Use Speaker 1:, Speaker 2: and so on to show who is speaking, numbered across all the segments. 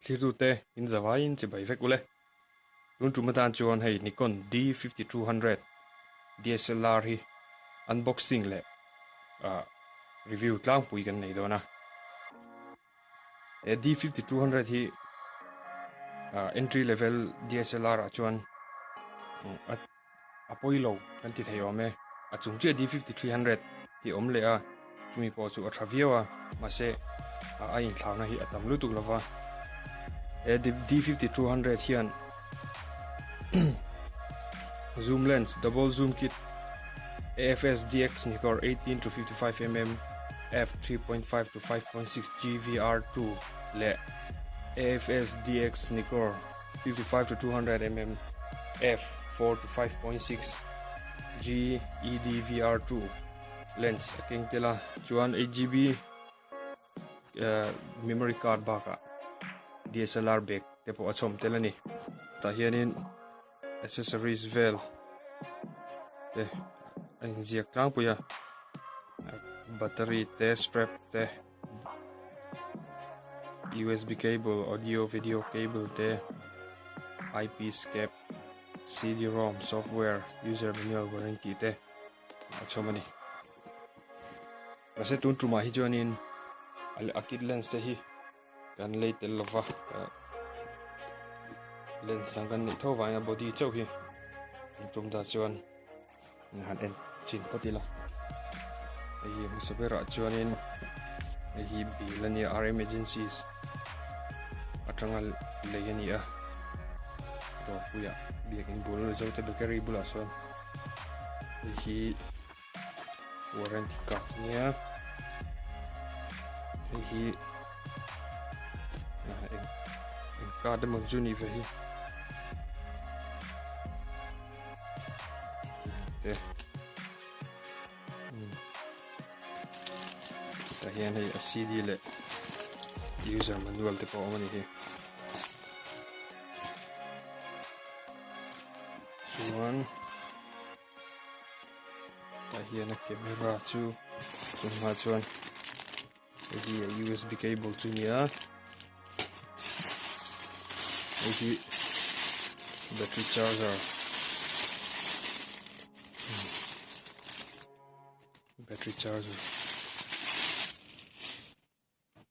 Speaker 1: Thlirtute in zavaiin chibai vek ule. Tun tum atan chuan hei Nikon D5200 DSLR hi unboxing leh ah review tlangpui kan nei dawn a. He D5200 hi ah entry level DSLR ah chuan a A pawi lo kan ti thei awm e. A chung chiah D5300 hi awm leh a, chumi pawh chu a tha viau a, mahse a inthlauhna hi a tam lutuk lo va. He D5200 hian zoom lens, double zoom kit, AFS DX Nikkor 18 to 55mm f 3.5 to 5.6 GVR2 leh AFS DX Nikkor 55 to 200 mm f 4 to 5.6 G EDVR2 lens a keng tel a chuan 8GB eh, memory card bakah DSLR bag te pawh a chhawm tel a ni tah hianin accessories vel te a inziak tlangpui a battery te strap te USB cable, audio video cable te, eyepiece cap, CD-ROM, software, user manual warranty te a chhawm a ni. Mahse tun tumah hi chuanin a kit lens te hi kan lei tel lova lens dang kan neih tho vangin a body chauh hi an tum ta chuan han en chin phawt ila hei hi hmasa berah chuanin hei hi bill a nia RM agencies atanga lei a ni a dawrpuiah biakin bul zote bakery bulah sawn hei hi warranty card a nia hei hi eng eng card emaw chu ni ve hi. Te tah hian hei a CD leh user manual te pawh a awm a ni hi chuan tah hian a camera chu tunhma chuan hei hi a USB cable chu a ni a hei hi battery charger battery charger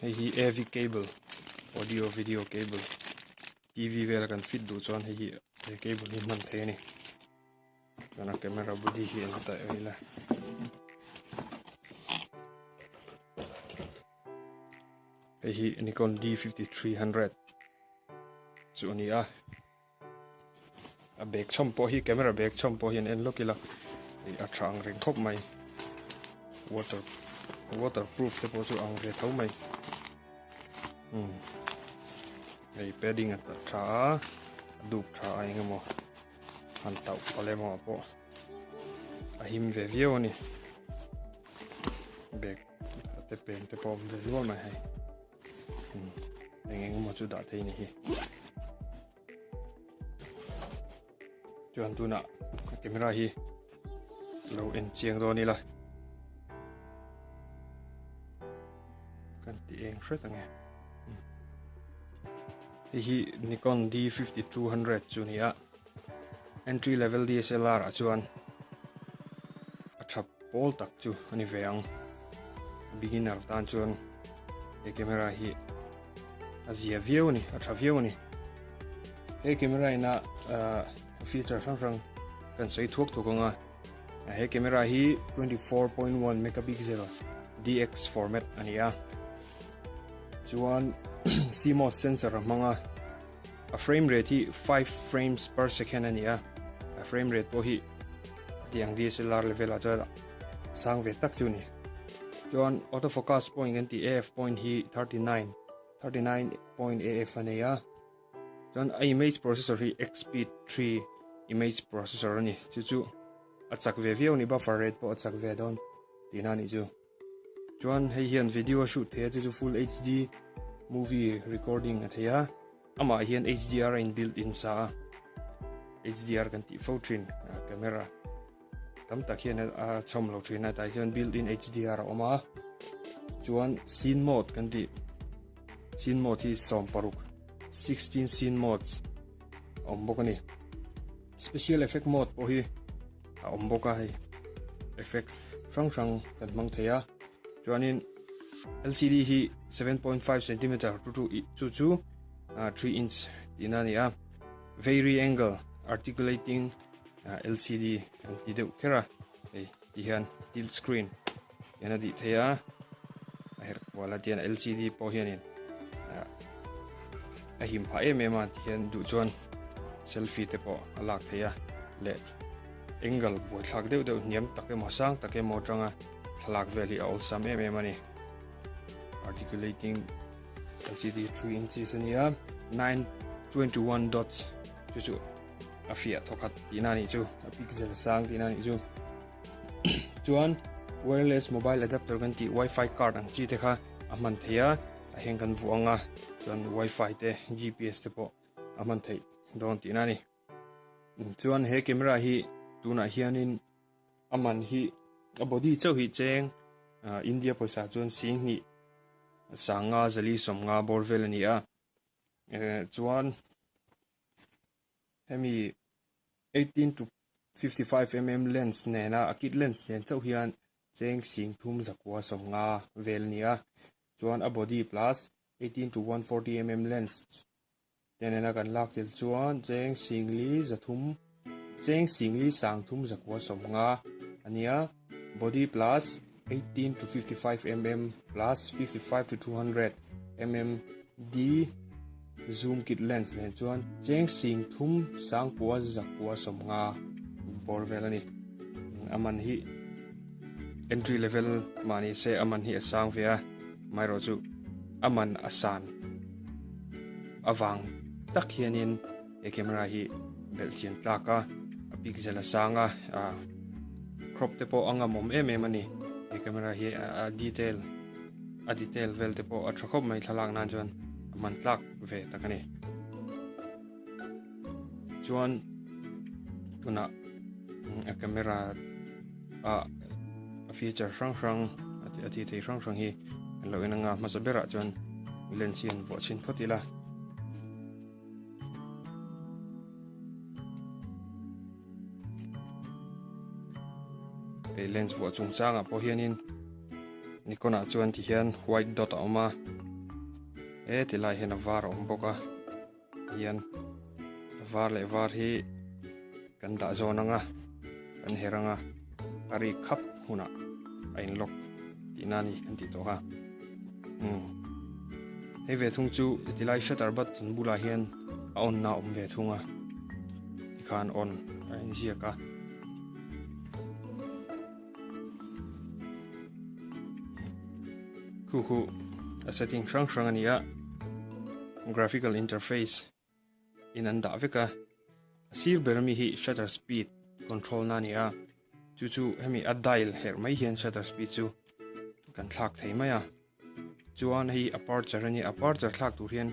Speaker 1: hei hi AV cable audio video cable TV vela kan fit duh chuan hei hi he cable hi hman theih a ni. Chuan a camera body hi an ta ila. Hei hi Nikon D5300 chu a ni a. A bag chhawm pawh hi camera bag chhawm pawh hian en lawk ila hei a tha ang reng khawp mai. Water waterproof te pawh chu ang ve tho mai. Um hei padding a tha a, a dup tha a eng emaw. Han tauh palh emaw pawh a him ve viau a ni bag a te peng te pawh a awm ve nual mai hei eng eng emaw chu dah thei a ni hi chuan tunah camera hi lo en chiang dawn ila kan ti eng hret ange Hei hi Nikon D5200 chu ni a entry level DSLR ah chuan a tha pawl tak chu a ni ve ang beginner tan chuan he camera hi a zia viau a ni a tha viau a ni he camera ina feature hrang hrang kan sawi thuak thuak anga he camera hi 24.1 megapixel DX format a ni a. Chuan CMOS sensor a hmang a, a frame rate hi 5 frames per second a ni a, a frame rate pawh hi tiang DSLR level ah chuan sang ve tak chu a ni. Chuan autofocus point kan tih AF point hi 39, 39 point AF a nei a, chuan a image processor hi Expeed 3 image processor a ni, chu chu a chak ve viau a ni, buffer rate pawh a chak ve dawn tihna a nih chu. Chuan hei hian video a shoot thei a chu chu full HD movie recording a thei a amah hian HDR a in built in sa a HDR kan tih fo thin camera tam tak hian a chhawm lo thin a tah chuan built in HDR a awm a chuan scene mode kan tih scene mode hi 16. 16 scene modes a awm bawk a ni. Special effect mode pawh hi a awm bawk a hei effect hrang hrang kan hmang thei a chuanin LCD hi 7.5 cm chu chu chu chu 3 inch tihna a ni a very angle articulating LCD an ti deuh kher a hei ti hian tilt screen hian a dih thei a a herh kual a tihian LCD pawh hianin a him phah em em a tihian duh chuan selfie te pawh a lak thei a leh angle buaithlak deuh deuh hniam tak emaw sang tak emaw atanga thlalak vel hi a awlsam em em a ni articulating LCD 3 inches a ni a 921 dots chu chu a fiah thawkhat tihna a nih chu a pixel sang tihna a nih chu chuan wireless mobile adapter kan tih wifi card ang chi te kha a hman theih a tah hian kan vuah ang a chuan wifi te gps te pawh a hman theih dawn tihna a ni chuan he camera hi tunah hianin a man hi a body chauh hi cheng India pawisa chuan 10 sanga zali 50 bawr vel a ni a chuan Hemi 18 to 55 mm lens nena a kit lens nen chauh hian cheng sing thum zakua 50 vel a ni a, chuan a body plus 18 to 140 mm lens te nena kan lak tel chuan cheng sing li zathum cheng sing li sang thum zakua 50 a ni a, body plus 18 to 55 mm plus 55 to 200 mm D Zoom kit lens nen chuan cheng sing thum sangpua zakua 50 bawr vel a ni. A man hi entry level mah ni se a man hi a sang ve a, amaherawh chu a man a san avang tak hianin he camera hi belhchian tlak a, a pixel a sang a, crop te pawh a ngamawm em em a ni. He camera hi a detail a detail vel te pawh a tha khawp mai thlalak nan chuan a hman tlak ve tak a ni. Chuan tunah a camera a a feature hrang hrang a ti thei hrang hrang hi an lo en anga hmasa berah chuan lens hi an vuah chhin phawt ila. Hei lens vuah chungchangah pawh hianin Nikon ah chuan ti hian white dot a awm a he ti lai hian a var a awm bawk a hian a var leh var hi kan dah zawn ang a kan her ang a a ri khap hunah a in lock tihna a ni kan tih tawh kha umm hei ve thung chu ti lai shutter button bulah hian a on na a awm ve thung a tikhan on a inziak a. Khu khu a setting hrang hrang a ni a graphical interface in an dah vek a a sir ber ami hi shutter speed control na a ni a chu chu hemi a dial herh mai hian shutter speed chu kan thlak thei mai a chuan hei aperture a ni aperture thlak tur hian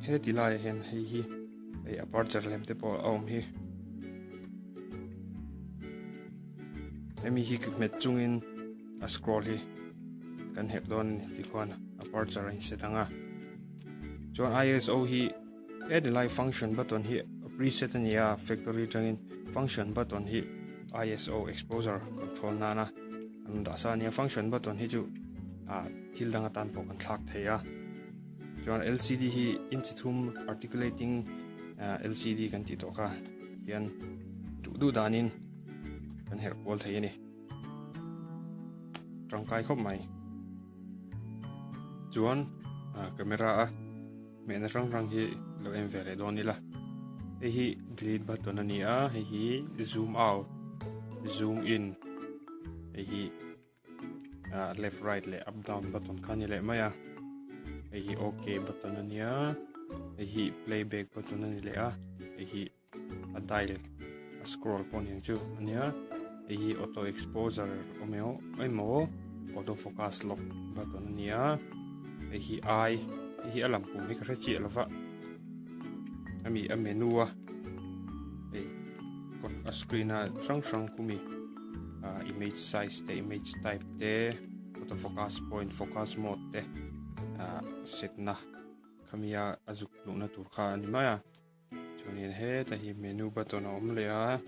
Speaker 1: Heti laiah hian hei hi hei aperture lem te pawh a awm hi. Hemi hi hmet chungin a scroll hi kan herh dawn a ni tikhuan aperture a inset ang a. Chuan ISO hi heti lai function button hi a preset a ni a factory atangin function button hi ISO exposure control nana an dah sa a ni a function button hi chu ah thil dang atan pawh kan thlak thei a. Chuan LCD hi inch thum articulating LCD kan tih tawh kha hian duh duh danin kan herh kual thei a ni. Tangkai khawp mai. Chuan camera a hmehna hrang hrang hi lo en ve leh dawn ila. Hei hi delete button a ni a, hei hi zoom out, zoom in, hei hi ah left right leh up down button kha a ni leh mai a hei hi ok button a nia hei hi playback button a ni leh a hei hi a dial a scroll pawh ni ang chu a nia hei hi auto exposure awm emaw emaw auto focus lock button a nia hei hi ai hei hi a lam pum hi ka hre chiah lova ami a menu a hei a screen a hrang hrang khumi ah image size te image type te auto focus point focus mode te ah set na. Khamia a zuk luhna tur kha a ni mai a. Chuanin heta hi menu button a awm leh a.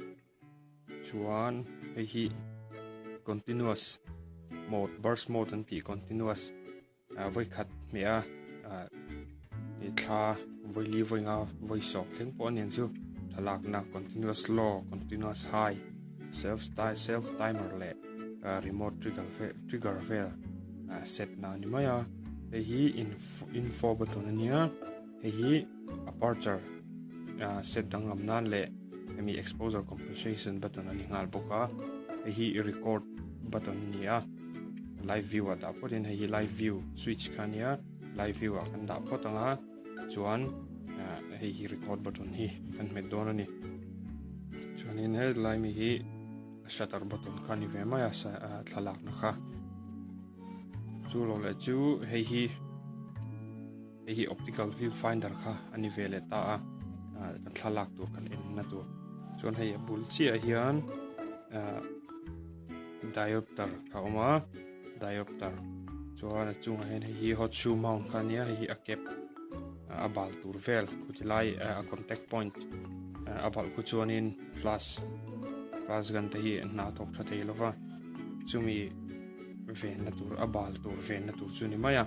Speaker 1: Chuan hei hi continuous mode burst mode an tih continuous ah vawi khat hmeh a ah thla vawi li vawi nga vawi sawk thleng pawh a ni ang chu thlalakna continuous low continuous high self self timer leh ah remote trigger vel trigger vel ah set na a ni mai a hei hi info button a nia hei hi aperture ah set danglam nan leh hemi exposure compensation button a ni nghal bawk a hei hi record button a ni a live view ah dah phawt in hei hi live view switch kha a nia live view ah kan dah phawt ang a chuan ah hei hi record button hi kan hmet dawn a ni chuanin helai mi hi shutter button kha a ni ve mai a thlalakna kha chu lo leh chu hei hi. Hei hi optical view finder kha a ni ve leh ta a, ah kan thlalak tur kan en na tur. Chuan hei a bul chiah hian ah diopter a awm a, diopter chuan a chungah hian hei hi hot shoe mount kha a nia, hei hi a cap a bal tur vel khuti lai a contact point a balh khu chuanin flash flash gun te hi hna thawk tha thei lo va chumi venna tur a bal tur venna tur chu ni mai a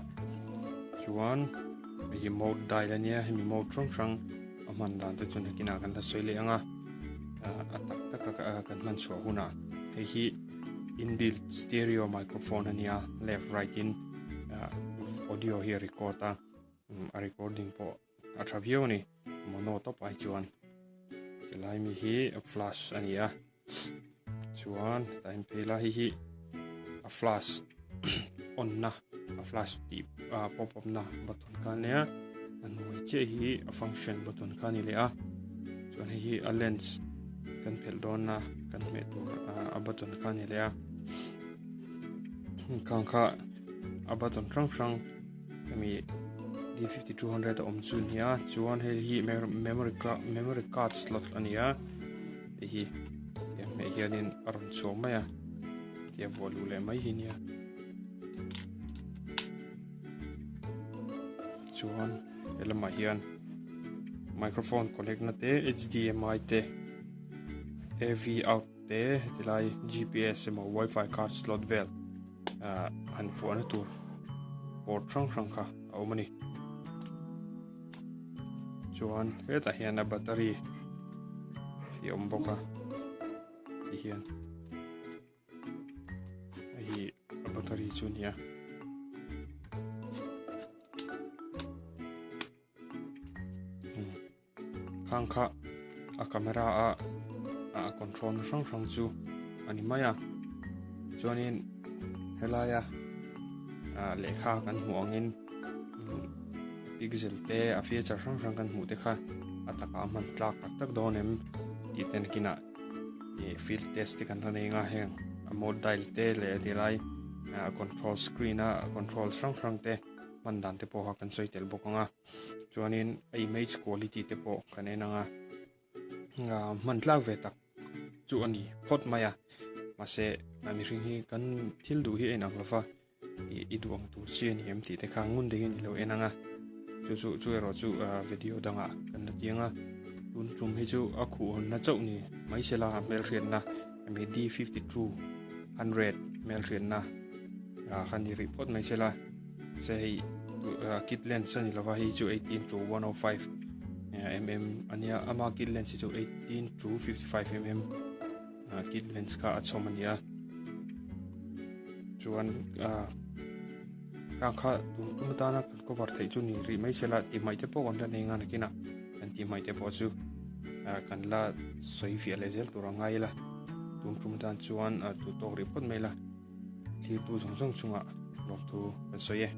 Speaker 1: chuan hei hi mode dial a nia hemi mode hrang hrang a hman dan te chu nakinah kan la sawi leh ang a a tak tak a kan hman chhuah hunah hei hi inbuilt stereo microphone a nia left right in audio hi a record a a recording pawh a tha viau a ni mono tawp ai chuan tilai mi hi a flash a ni a. Chuan hetah hian phei la hei hi a flash on na a flash tih ah pop up na button kha a nia a hnuai chiah hi a function button kha a ni leh a chuan hei hi a lens kan phelh dawn a kan hmeh tur a button kha a ni leh a khang kha a button hrang hrang hemi D 5200 a awm chu a ni a chuan hei hi memory memory card slot a ni a. Hei hi tiang hmeh hianin a rawn chhuak mai a tia vuah luh leh mai hi nia chuan he lamah hian microphone connect na te H_D_M_I te A_V out te tilai G_P_S emaw wifi card slot vel ah han vuahna tur port hrang hrang kha a awm a ni. Chuan hetah hian a battery hi a awm bawk a ti hian hei hi a battery chu a ni a. Khang kha a camera a a control na hrang hrang chu a ni mai a chuanin helaia ah lehkha kan hmuh angin pixel te a feature hrang hrang kan hmuh te kha a takah a hman tlak tak tak dawn em tih te nakinah ih field test te kan la nei anga heng a mode dial te leh tilai ah control screen a control hrang hrang te hman dan te pawh kha kan sawi tel bawk ang a chuanin a image quality te pawh kan en ang a hman tlak ve tak chu a ni phawt mai a mahse mihring hi kan thil duh hi a inang lo va. I duh ang tur chi a ni em tih te kha ngun deuhin i lo en ang a chu chu chu erawh chu video dangah kan la ti ang a tun tum hi chu a khuh hawnna chauh ni mai sela hmelhriatna hemi D 5200 hmelhriatna kha ni rih phawt mai sela se hei kit lens a ni lova hei chu 18 to 105 mm ania ama kit lens hi chu 18 to 55 mm kit lens kha a chhawm a ni a chuan ah kang kha tun tum atana kan cover theih chu ni rih mai sela tih hmaih te pawh kan la nei nga nakinah kan tih hmaih te pawh chu ah kan la sawi fiah leh zel tur a ngai ila tun tum atan chuan ah duh tawk rih phawt mai la thirtu zawng zawng chungah lawmthu kan sawi e.